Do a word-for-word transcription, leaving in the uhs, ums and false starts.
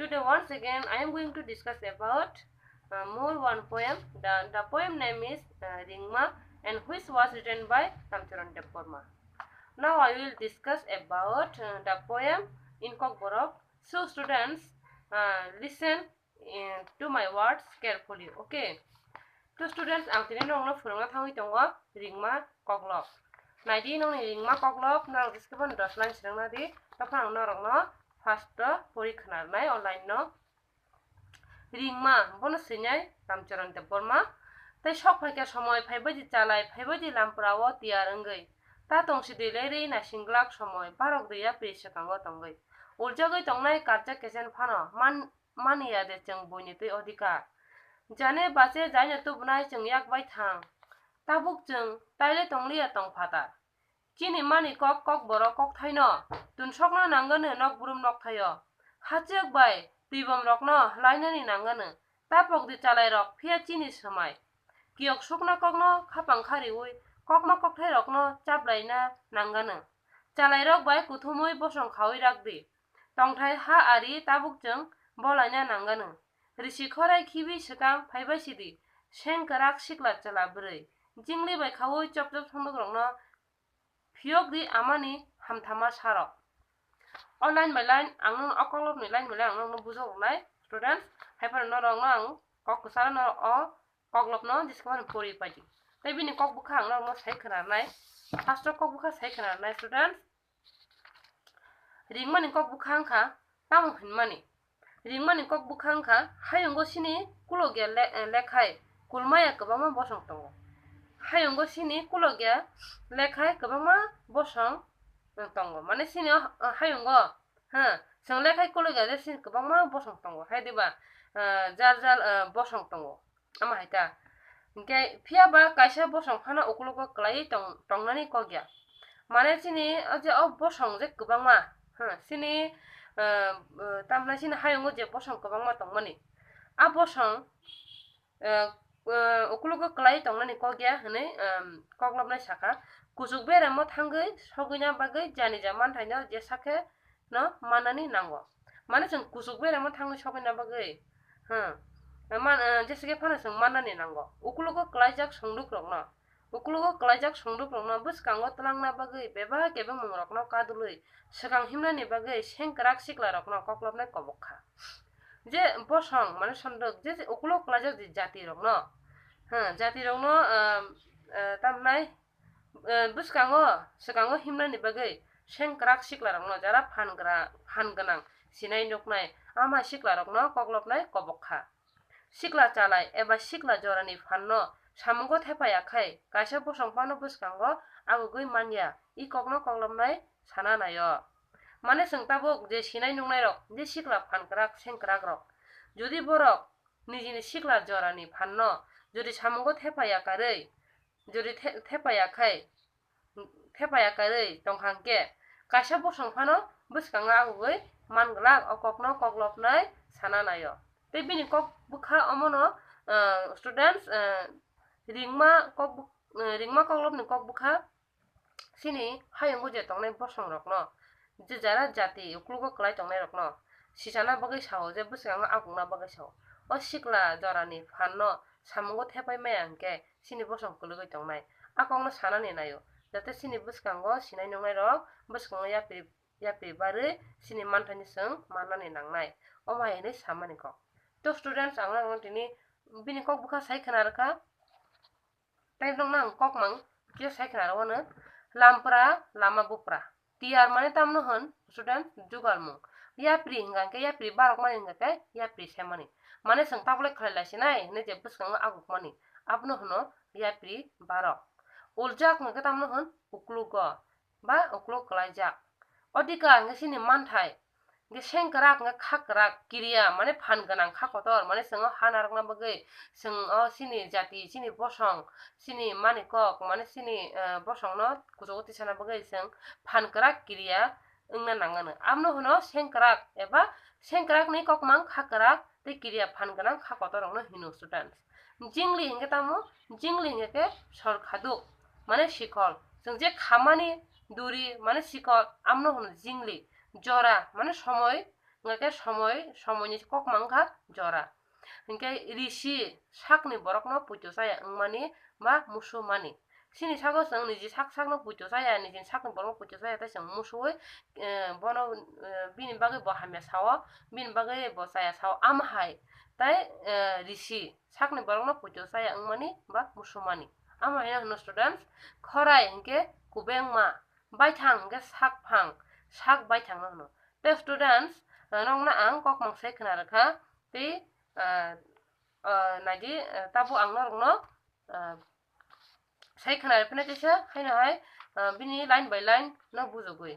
Today, once again, I am going to discuss about uh, more one poem. The, the poem name is uh, Ringma, and which was written by Ramcharan Debbarma. Now, I will discuss about uh, the poem in Kokborok. So, students, uh, listen uh, to my words carefully, okay? To students, ang tini nokno phwrwngna thangwi tongo Ringma Koklop. Naidi nokni Ringma Koklop, norok jeskhe phano dos line swrwngna di. Tei phano ang norokno first o pori khwnarnai o line no. Ringma, bono swinai Ramcharan Debbarma. Tei sok phaikha somoi, phaibaidi chalai, phaibaidi lampra o tiyar wngwi. Ta tongsi di lerwi naising glak somoi, barok di yapri swkango tongwi. Uljagwi tongnai karcha kechen phano man, mani ya de chwng buini twi odhikar. Jane bache jaino tubunai chwng yak bai thang. Tabuk chwng taile tongliya tong phatar. Chini mani kok, Kokborok kokthaino tunsokna nangani nokbrum nokthaio. Hachwk bai twibomrokno lainani nangani. Tapok di chalairok phiya chini swmai. Kiyok sukna kokno khapang khariwi kokma kokthairokno chaplaina nangani. Chalairok bai kuthumwi bosong khawi rak di. Tongthai ha ari tabuk chwng bolaina nangani. Risi khorai khibi swkang phaibai sidi. Seng kwrak sikla chwla bwrwi. Jingli bai khaui chop chop sondokrokno phiyok di amani hamthama sarok. O line by line ang nokno, o koklopni line by line ang nokno bujok rwnai students. Hai phano norokno ang kok kwcharo norok o koklopno jeskhe phano pori paidi. Tei bini kok bwkha ang norokno sai khwnarnai. First o kok bwkha sai khwnarnai students. Ringmani kok bwkha wngkha tamo hinmani. Ringmani kok bwkha wngkha, hayungo sini kulogya le-, eh, lekhai kulmaya kwbangma bosong tongo. Hayungo sini kulogya lekhai kwbangma bosong, eh, tongo. Mane sini o, o hayungo, ha, chwng lekhai kulogya je sini kwbangma bosong tongo. Hai diba, eh, jar jar, eh, bosong tongo. Ama hai ta. Hinkhe phiya ba kaisa bosong phano ukologo kwlaiwi tong-, tongnani kok ya. Mane chini o je o bosong je kwbangma, ha, chini, eh, eh, tamni chini hayungo je bosong kwbangma tongmani. A bosong, eh, eh, ukologo kwlaiwi tongnani kok ya hwnwi, em, koklopnai sakha. Kuchuk beremo thangwi sogwina bagwi janija manthaino jesa khe no mannani nango. Mane chwng kuchuk beremo thangwi sogwina bagwi, hmm, man, eh, jesa khe phano chwng mannani nango. Ukologo kwlaijak songduk rokno, ukologo kwlaijak songduk rokno bwskango twlangna bagwi bebak kebengmung rokno kadulwi swkang himnani bagwi sengkrak sikla rokno koklopnai kobok kha. Je bosong mane songduk je, je ukologo kwlaijak je jati rokno, hmm, jati rokno, eh, eh, tamnai, eh, bwskango, swkango himnani bagwi sengkrak siklarokno jara phan gra-, phan gwnang sinai nuknai ama siklarokno koklopnai kobok kha. Sikla chalai eba sikla jorani phanno samungo thepaya khai kaisa bosong phano bwskango agugwi manya, i kokno koklopnai sana naio. Mane chwng tabuk je sinai nuknairok je sikla phan kwrak sengkwrakrok, jodi borok nijini sikla jorani phanno jodi samungo thepaya karwi, jodi the-, thepaya khai, thepaya karwi tongkha hwnkhe, kaisa bosong phano bwskango agugwi man glak, o kokno koklopnai sana naio. Tei bini kok bwkha omono, ah, students, ah, ringma kok bw-, ah, ringma koklopni kok bwkha chini hayungo je tongnai bosong rokno, je jara jati ukologo kwlai tongnai rokno sichana bagwi sao, je bwskango agukna bagwi sao. O sikla jorani phanno samungo thepai maya hwnkhe chini bosong kwlwgwi tongnai. A kokno sanani naio, jate chini bwskango sinai nuknai rok bwskango yapri, yapri barwi chini manthaino chwng mannani nangnai. Omo hai hwnwi samani kok. To students, ang nokno tini bini kok bwkha sai khwna rwkha. Tei nokno ang kokmang khe sai khwna rw-, ano lampra, lama bupra. Tiyar mane tamno hwn student jugalmung. Yapri hwnkha khe yapri barok mani hwnkha khe yapri semani. Mane chwng tabole khlai lai sinai hwnwi je bwskango aguk mani. Abono hwno yapri barok. Uljak hwnkha khe tamno hwn uklogo ba uklok kwlaijak. Odhikar hwnkhe chini manthai. Hwnkhe sengkwrak hwnkhe kha kwrak, kiriya mane phan gwnang kha kotor, mane chwng o ha narwkna bagwi, chwng o chini jati, chini bosong, chini mani kok, mane chini, eh, bosongno kuchugo tisana bagwi chwng phan kwrak kiriya wngna nangano. Abono hwno sengkwrak eba sengkwrakni kokmang kha kwrak tei kiriya phan gwnang kha kotor rokno hino students. Jingli hwnkhe tamo? Jingli hwnkhe khe sor khaduk, mane sikol. Chwng je khamani duri, mane sikol, amno hwno jingli. Jora, mane somoi, Hwnkhe somoi, somoini kokma wngkha jora. Hinkhe risi sakni borokno puito chaya wngmani ba musu mani. Chini sago chwng niji sak sakno puito chaya, nijini sakni borokno puito chaya, tei chwng musuwi, eh, bono, eh, bini bagwi bo hamya sao, bini bagwi bo chaya sao, amo hai tei, eh, risi sakni borokno puito chaya wngmani ba musu mani. Amo haino hwno students, khorai hinkhe kubengma, baithang hinkhe sakphang, sak baithangno hwno. Tei students, eh, nokno ang kokmang sai khna rwkha, tei, eh, eh, naidi, eh, tabuk ang norokno, eh, sai khna rwphino teisa haino hai, eh, bini line by line no bujogwi.